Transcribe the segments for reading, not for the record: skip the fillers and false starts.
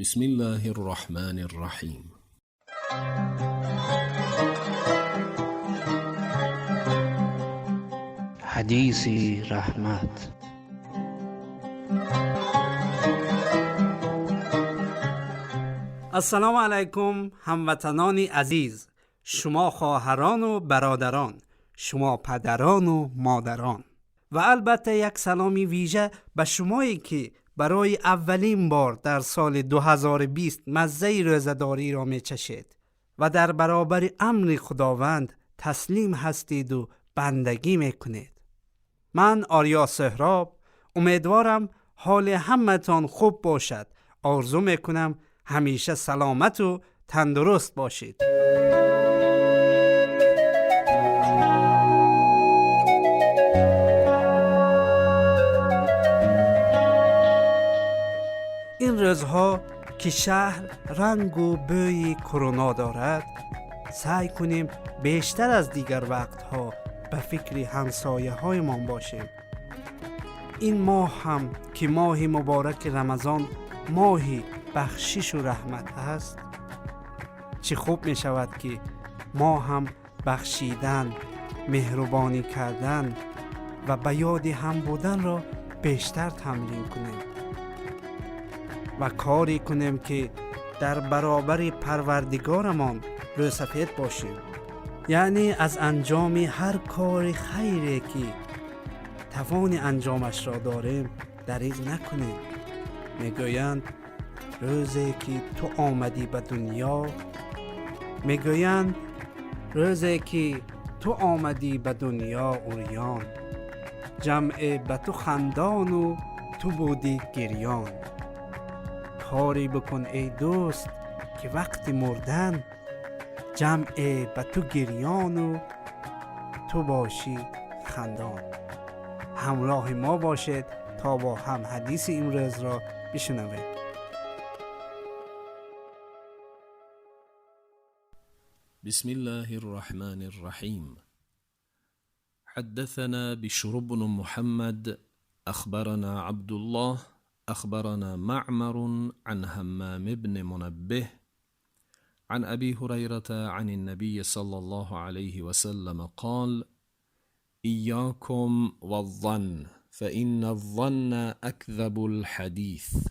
بسم الله الرحمن الرحیم. حدیثی رحمت. السلام علیکم هموطنان عزیز، شما خواهران و برادران، شما پدران و مادران، و البته یک سلامی ویژه به شمایی که برای اولین بار در سال 2020 مزه روزه‌داری را می‌چشید و در برابر امر خداوند تسلیم هستید و بندگی می‌کنید. من آریا سهراب امیدوارم حال همتان خوب باشد. آرزو می‌کنم همیشه سلامت و تندرست باشید. این روزها که شهر رنگ و بوی کرونا دارد، سعی کنیم بیشتر از دیگر وقتها به فکر همسایه هایمان باشیم. این ماه هم که ماه مبارک رمضان، ماهی بخشش و رحمت است، چه خوب می شود که ما هم بخشیدن، مهربانی کردن و به یاد هم بودن را بیشتر تمرین کنیم و کاری کنیم که در برابر پروردگارمان روسفید باشیم، یعنی از انجام هر کار خیری که توان انجامش را داریم دریغ نکنیم. میگویند روزی که تو آمدی به دنیا، میگویند روزی که تو آمدی به دنیا عریان، جمع به تو خندان و تو بودی گریان. کاری بکن ای دوست که وقت مردن، جمع به تو گریان و تو باشی خندان. همراه ما باشید تا با هم حدیث امروز را بشنوید. بسم الله الرحمن الرحیم. حدثنا بشر بن محمد اخبرنا عبد الله اخبرنا معمر عن همام بن منبه عن ابي هريرة عن النبي صلى الله عليه وسلم قال: اياكم والظن فإن الظن أكذب الحديث،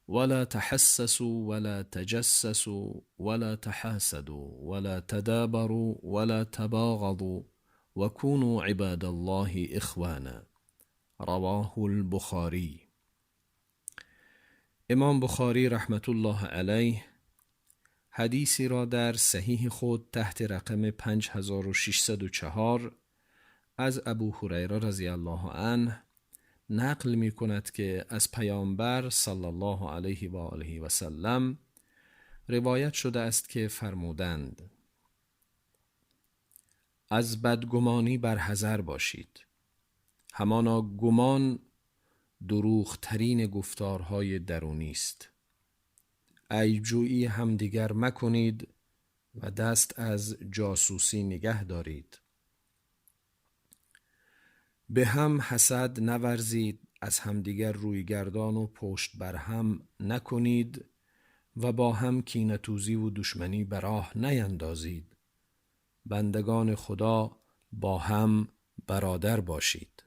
ولا تحسسوا ولا تجسسوا ولا تحاسدوا ولا تدابروا ولا تباغضوا وكونوا عباد الله إخوانا. رواه البخاري. امام بخاری رحمت الله علیه حدیثی را در صحیح خود تحت رقم 5604 از ابو هریره رضی الله عنه نقل می کند که از پیامبر صلی الله علیه و آله و سلم روایت شده است که فرمودند: از بدگمانی برحذر باشید، همانا گمان دروغترین گفتارهای درونی است. عیبجویی همدیگر مکنید و دست از جاسوسی نگه دارید. به هم حسد نورزید، از همدیگر روی گردان و پشت بر هم نکنید و با هم کینه‌توزی و دشمنی به راه نیندازید. بندگان خدا با هم برادر باشید.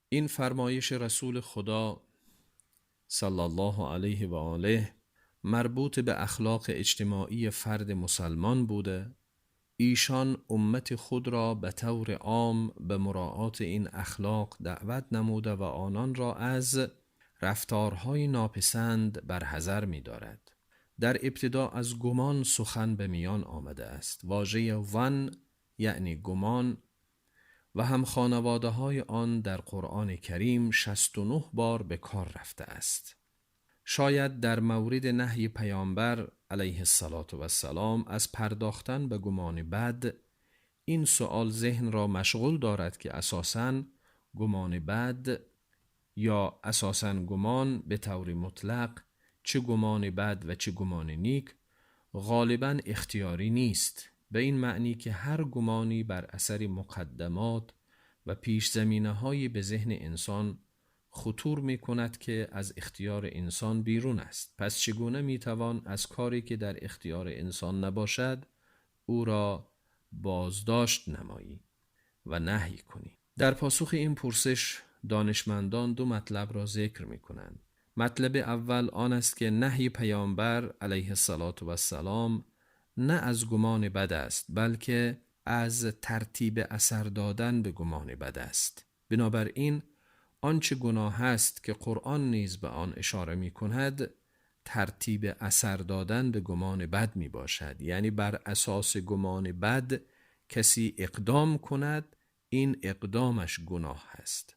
این فرمایش رسول خدا صلی الله علیه و آله مربوط به اخلاق اجتماعی فرد مسلمان بوده. ایشان امت خود را به طور عام به مراعات این اخلاق دعوت نموده و آنان را از رفتارهای ناپسند برحذر می دارد. در ابتدا از گمان سخن به میان آمده است. واژه ظن یعنی گمان و هم خانواده های آن در قرآن کریم 69 بار به کار رفته است. شاید در مورد نهی پیامبر علیه الصلاة والسلام از پرداختن به گمان بد این سؤال ذهن را مشغول دارد که اساساً گمان بد یا اساساً گمان به طور مطلق، چه گمان بد و چه گمان نیک، غالباً اختیاری نیست، به این معنی که هر گمانی بر اثر مقدمات و پیش زمینه‌های به ذهن انسان خطور می کند که از اختیار انسان بیرون است. پس چگونه می توان از کاری که در اختیار انسان نباشد او را بازداشت نمایی و نهی کنی؟ در پاسخ این پرسش دانشمندان دو مطلب را ذکر می کنند. مطلب اول آن است که نهی پیامبر علیه الصلاة والسلام نه از گمان بد است، بلکه از ترتیب اثر دادن به گمان بد است. بنابراین آنچه گناه است که قرآن نیز به آن اشاره می کند، ترتیب اثر دادن به گمان بد می باشد. یعنی بر اساس گمان بد کسی اقدام کند، این اقدامش گناه است.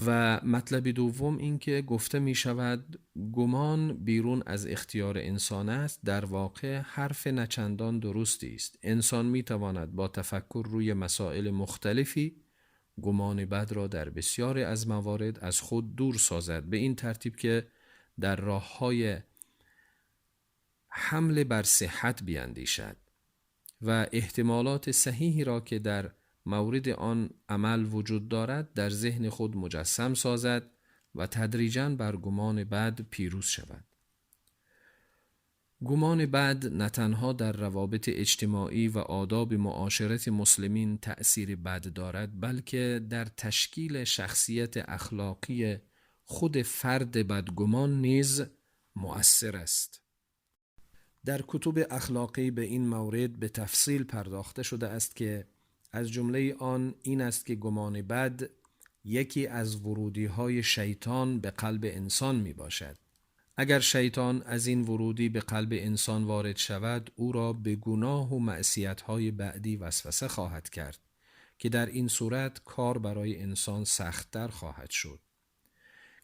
و مطلب دوم این که گفته می شود گمان بیرون از اختیار انسان است، در واقع حرف نچندان درستی است. انسان می تواند با تفکر روی مسائل مختلفی گمان بد را در بسیاری از موارد از خود دور سازد، به این ترتیب که در راه‌های حمل بر صحت بیندیشد و احتمالات صحیحی را که در مورد آن عمل وجود دارد در ذهن خود مجسم سازد و تدریجاً بر گمان بد پیروز شود. گمان بد نه تنها در روابط اجتماعی و آداب معاشرت مسلمین تأثیر بد دارد، بلکه در تشکیل شخصیت اخلاقی خود فرد بدگمان نیز مؤثر است. در کتب اخلاقی به این مورد به تفصیل پرداخته شده است که از جمله آن این است که گمان بد یکی از ورودی‌های شیطان به قلب انسان می باشد. اگر شیطان از این ورودی به قلب انسان وارد شود، او را به گناه و معصیت‌های بعدی وسوسه خواهد کرد که در این صورت کار برای انسان سخت‌تر خواهد شد.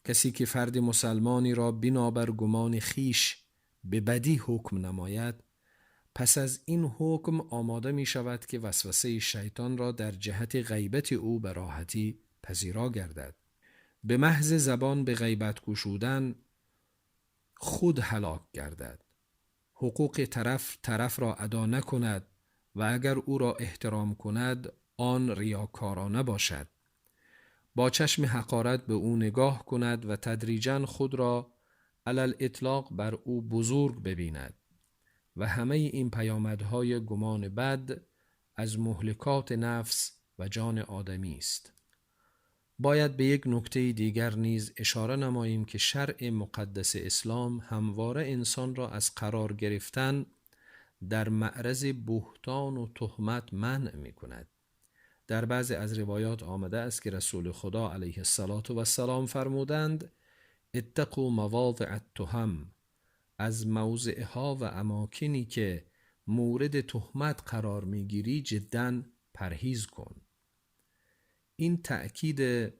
کسی که فرد مسلمانی را بنابر گمان خیش به بدی حکم نماید، پس از این حکم آماده می شود که وسوسه شیطان را در جهت غیبت او به راحتی پذیرا گردد. به محض زبان به غیبت گشودن خود هلاک گردد. حقوق طرف را ادا نکند و اگر او را احترام کند آن ریاکارانه باشد. با چشم حقارت به او نگاه کند و تدریجاً خود را علی الاطلاق بر او بزرگ ببیند. و همه این پیامدهای گمان بد از مهلکات نفس و جان آدمی است. باید به یک نکته دیگر نیز اشاره نماییم که شرع مقدس اسلام همواره انسان را از قرار گرفتن در معرض بهتان و تهمت منع می کند. در بعضی از روایات آمده است که رسول خدا علیه الصلاة والسلام فرمودند: اتقوا مواضع التهم، از موضعها و اماکنی که مورد تهمت قرار میگیری جداً پرهیز کن. این تأکید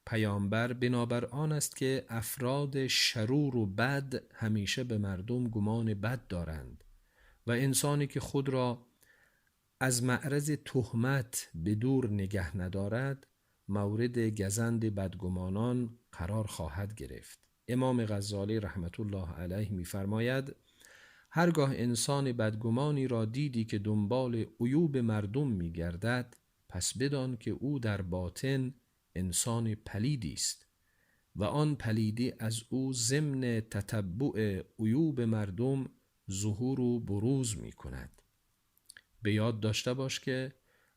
پیامبر بنابر آن است که افراد شرور و بد همیشه به مردم گمان بد دارند و انسانی که خود را از معرض تهمت به دور نگه ندارد مورد گزند بدگمانان قرار خواهد گرفت. امام غزالی رحمت الله علیه می‌فرماید: هرگاه انسان بدگمانی را دیدی که دنبال عیوب مردم می‌گردد، پس بدان که او در باطن انسان پلیدی است و آن پلیدی از او ضمن تتبع عیوب مردم ظهور و بروز می‌کند. به یاد داشته باش که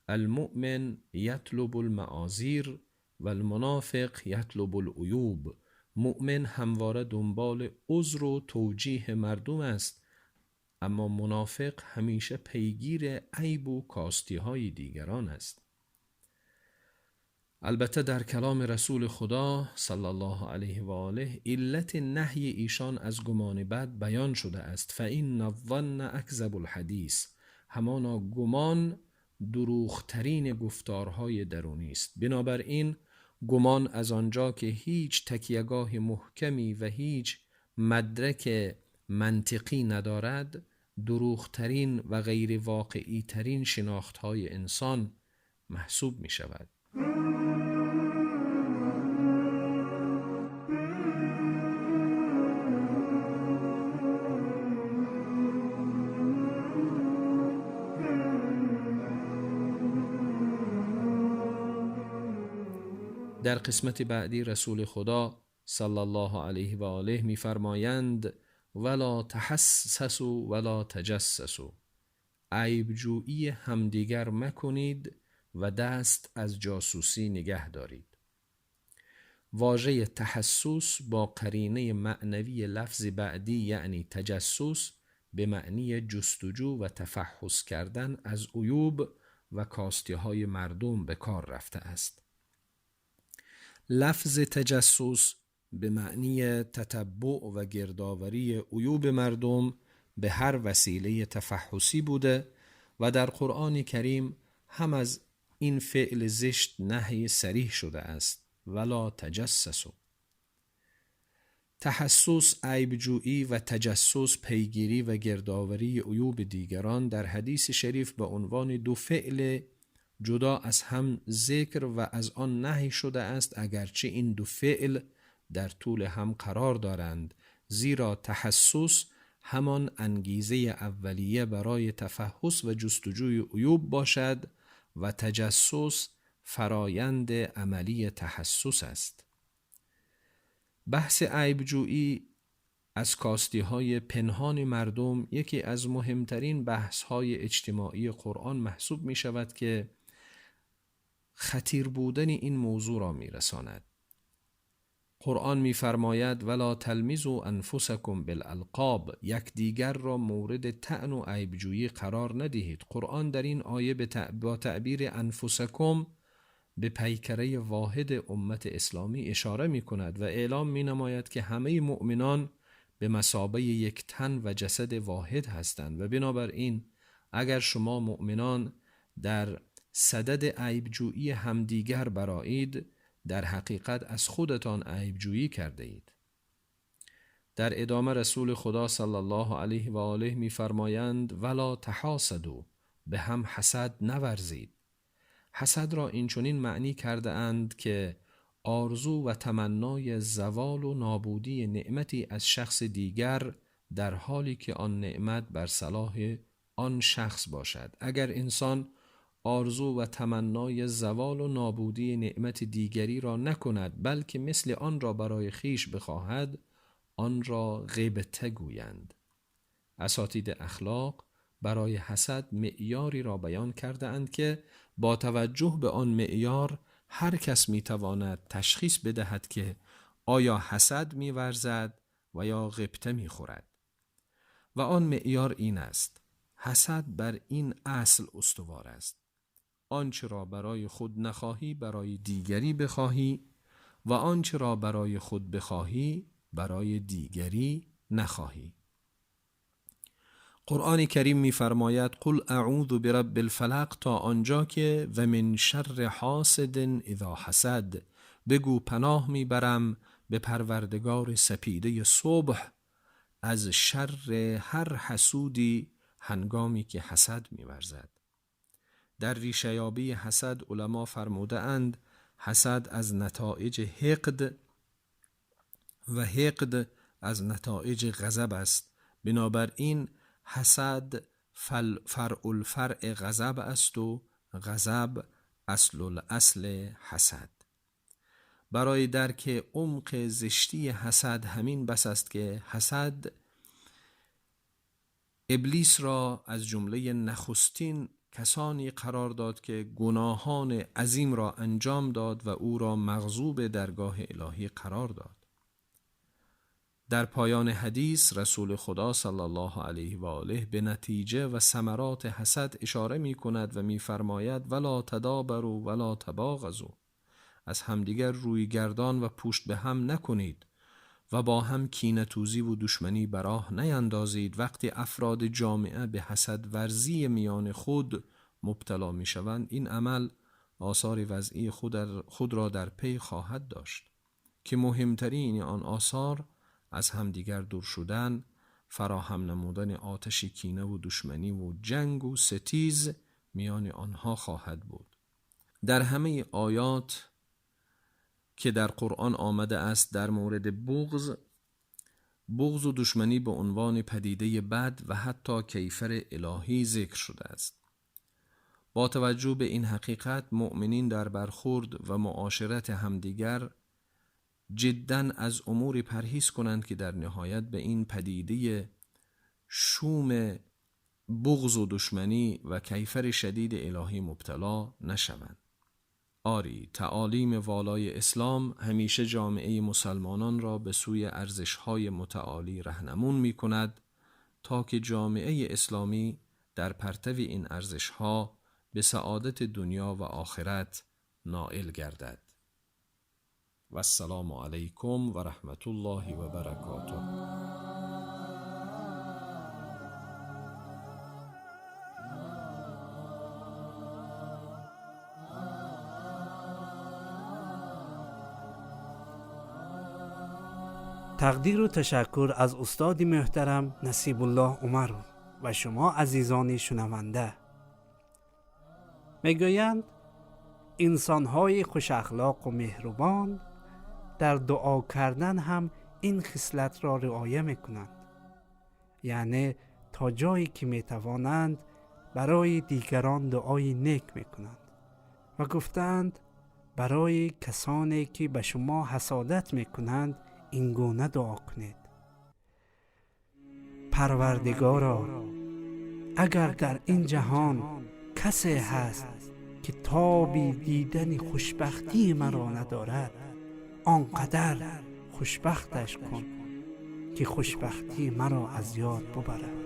المؤمن یطلب المعاذیر و المنافق یطلب العیوب. مؤمن همواره دنبال عذر و توجیه مردم است، اما منافق همیشه پیگیر عیب و کاستی‌های دیگران است. البته در کلام رسول خدا صلی الله علیه و آله علت نهی ایشان از گمان بد بیان شده است: فإن الظن اکذب الحدیث، همانا گمان دروغترین گفتارهای درونی است. بنابراین گمان از آنجا که هیچ تکیه‌گاه محکمی و هیچ مدرک منطقی ندارد، دروغترین و غیر واقعی ترین شناختهای انسان محسوب می شود. در قسمت بعدی رسول خدا صلی الله علیه و آله می‌فرمایند: ولا تحسسوا ولا تجسسوا، عیبجویی همدیگر مکنید و دست از جاسوسی نگه دارید. واژه تحسس با قرینه معنوی لفظ بعدی یعنی تجسس به معنی جستجو و تفحص کردن از عیوب و کاستی‌های مردم به کار رفته است. لفظ تجسس به معنی تتبع و گردآوری عیوب مردم به هر وسیله تفحصی بوده و در قرآن کریم هم از این فعل زشت نهی صریح شده است: ولا تجسسوا. تحسس عیبجویی و تجسس پیگیری و گردآوری عیوب دیگران در حدیث شریف به عنوان دو فعل جدا از هم ذکر و از آن نهی شده است، اگرچه این دو فعل در طول هم قرار دارند، زیرا تحسس همان انگیزه اولیه برای تفحص و جستجوی عیوب باشد و تجسس فرایند عملی تحسس است. بحث عیبجویی از کاستی‌های پنهان مردم یکی از مهمترین بحث‌های اجتماعی قرآن محسوب می‌شود که خطیر بودن این موضوع را می‌رساند. قرآن می‌فرماید: ولا تلمزوا انفسکم بالالقاب، یکدیگر را مورد طعن و عیبجویی قرار ندهید. قرآن در این آیه با تعبیر انفسکم به پیکره واحد امت اسلامی اشاره می کند و اعلام می نماید که همه مؤمنان به مثابه یک تن و جسد واحد هستند و بنابراین اگر شما مؤمنان در صدد عیبجویی همدیگر برایید، در حقیقت از خودتان عیبجویی کرده اید. در ادامه رسول خدا صلی الله علیه و آله می فرمایند: ولا تحاسدوا، به هم حسد نورزید. حسد را اینچنین معنی کرده اند که آرزو و تمنای زوال و نابودی نعمتی از شخص دیگر در حالی که آن نعمت بر صلاح آن شخص باشد. اگر انسان آرزو و تمنای زوال و نابودی نعمت دیگری را نکند، بلکه مثل آن را برای خویش بخواهد، آن را غیبته گویند. اساتید اخلاق برای حسد معیاری را بیان کرده اند که با توجه به آن معیار هر کس میتواند تشخیص بدهد که آیا حسد میورزد و یا غبطه میخورد. و آن معیار این است: حسد بر این اصل استوار است: آنچه را برای خود نخواهی برای دیگری بخواهی و آنچه را برای خود بخواهی برای دیگری نخواهی. قرآن کریم می‌فرماید: قل اعوذ برب الفلق، تا آنجا که و من شر حاسد اذا حسد، بگو پناه میبرم به پروردگار سپیده صبح از شر هر حسودی هنگامی که حسد می‌ورزد. در ریشه‌یابی حسد علما فرموده اند حسد از نتایج حقد و حقد از نتایج غضب است. بنابراین حسد فرع الفرع غضب است و غضب اصل الاصل حسد. برای درک عمق زشتی حسد همین بس است که حسد ابلیس را از جمله نخستین کسانی قرار داد که گناهان عظیم را انجام داد و او را مغضوب درگاه الهی قرار داد. در پایان حدیث رسول خدا صلی الله علیه و آله به نتیجه و ثمرات حسد اشاره می کند و می فرماید: ولا تدابروا ولا تباغضوا، از همدیگر روی گردان و پشت به هم نکنید و با هم کینه توزی و دشمنی براه نیندازید. وقتی افراد جامعه به حسد ورزی میان خود مبتلا می شوند، این عمل آثار وضعی خود را در پی خواهد داشت که مهمترین آن آثار از همدیگر دور شدن، فراهم نمودن آتش کینه و دشمنی و جنگ و ستیز میان آنها خواهد بود. در همه آیات که در قرآن آمده است در مورد بغض و دشمنی به عنوان پدیده بد و حتی کیفر الهی ذکر شده است. با توجه به این حقیقت، مؤمنین در برخورد و معاشرت همدیگر جدا از اموری پرهیز کنند که در نهایت به این پدیده شوم بغض و دشمنی و کیفر شدید الهی مبتلا نشوند. آری، تعالیم والای اسلام همیشه جامعه مسلمانان را به سوی ارزش‌های متعالی رهنمون می‌کند تا که جامعه اسلامی در پرتو این ارزش‌ها به سعادت دنیا و آخرت نائل گردد. و السلام علیکم و رحمت الله و برکاته. Тақдиру ташаккур аз устоди муҳтарам Насибуллоҳ Умаров ва шумо, азизони шунаванда. Мегӯянд, инсонҳои хушахлоқу меҳрубон дар дуо кардан ҳам ин хислатро риоя мекунанд, яъне то ҷое ки метавонанд барои дигарон дуои нек мекунанд ва гуфтаанд, барои касоне ки ба шумо ҳасодат мекунанд ин гуна дуо кунед: Парвардигоро, агар дар ин ҷаҳон касе ҳаст ки тоби дидани хушбахтии маро надорад, он қадар хушбахташ кун ки хушбахтии маро аз ёд бубарад.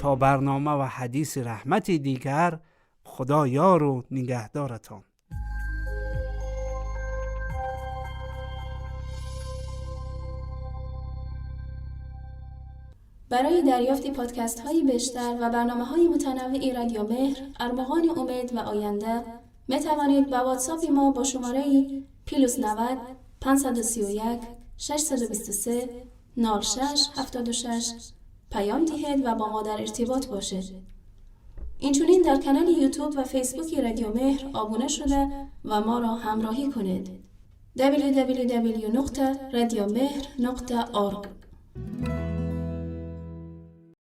То барнома ва ҳадиси раҳмати дигар, Худо ёру нигаҳдоратон. برای دریافت پادکست های بیشتر و برنامه های متنوع رادیو مهر، ارمغان امید و آینده، می توانید با واتساپ ما با شماره plus 90 531 623 06 76 پیام دهید و با ما در ارتباط باشید. اینچنین در کانال یوتیوب و فیسبوک رادیو مهر آبونه شده و ما را همراهی کنید. www.radiomehr.org.